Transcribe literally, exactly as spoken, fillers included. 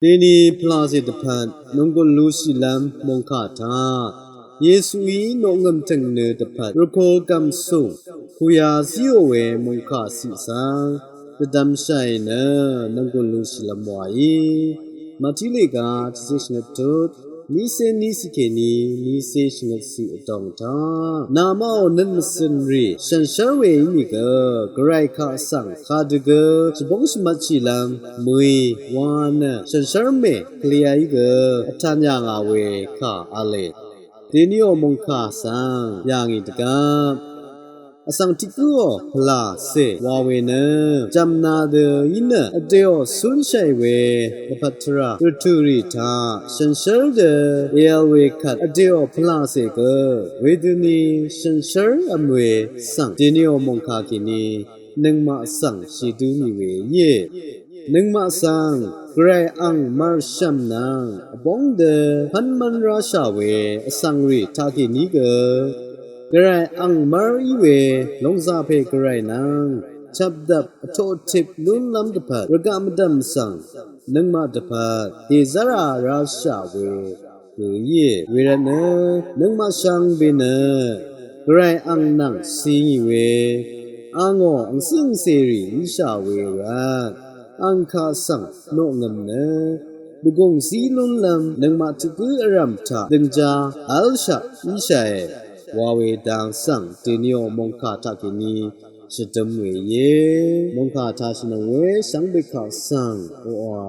Deni pvlacè dvpvt nònggùn lushìlv́m mòngkà taq Yesuí noqngø̀m tø̀ngnø dvpvt rvko gv̀msùng kuyà zíò we mòngkà ciq svng dvdvmshàì nø nònggùn lushìlv́m wàí. Màtí lèga tiqcé shvngøt tut, nícé nícì kèní nícé shvngøt ciq vdòng taq, namaqò nøt mvcø̀n rì shànshér we ínìgø, gvray kaq svng kadø gø shvbóng shvmvtshìlv́m mø̀í wa nø shànshér mè kvliyaí gø vtan yà ngà we kà v̄le. Deniò mòngkà svng yà ngì dvgvp vsvng tiq gǿò pvlacè wa we nø jv̀mna dø í nø vdèò cúnshàì we dvpvt tvrà rvtø̀ rì taq shànshér dø èvl we kvt vdèò pvlacè gø wedøni shànshér v̄m we svng deniò mòngkà kèní nøngmaq svng shèdǿ nì we íe. Nøngmaq svng gvray ang mvr shv̀m nvng vbóng dø pv́n mv́n ráshà we vsvng rì taqkèní gø gvray ang mv́r í we lòngzà pè gvray nvng chvpdvp vtoq vtip lúnlv́m dvpvt rvgaq mvdv̀m svng nøngmaq dvpvt dèzv́rā ráshà we gø íe. Wervtnø nøngmaq shvngbe nø gvray ang nvng cingì we angò angcíng cèrì íshà we rvt ang kaq svng noqngø̀m nø dvgùng zí lúnlv́m nøngmaq tiq gǿ vrv̀m taq døngjá v́lshaq íshàe wa we dang svng deniò mòngkà taqkèní shvdøm we íe. Mòngkà taq shvnøng we shvngbe kaq svng oqà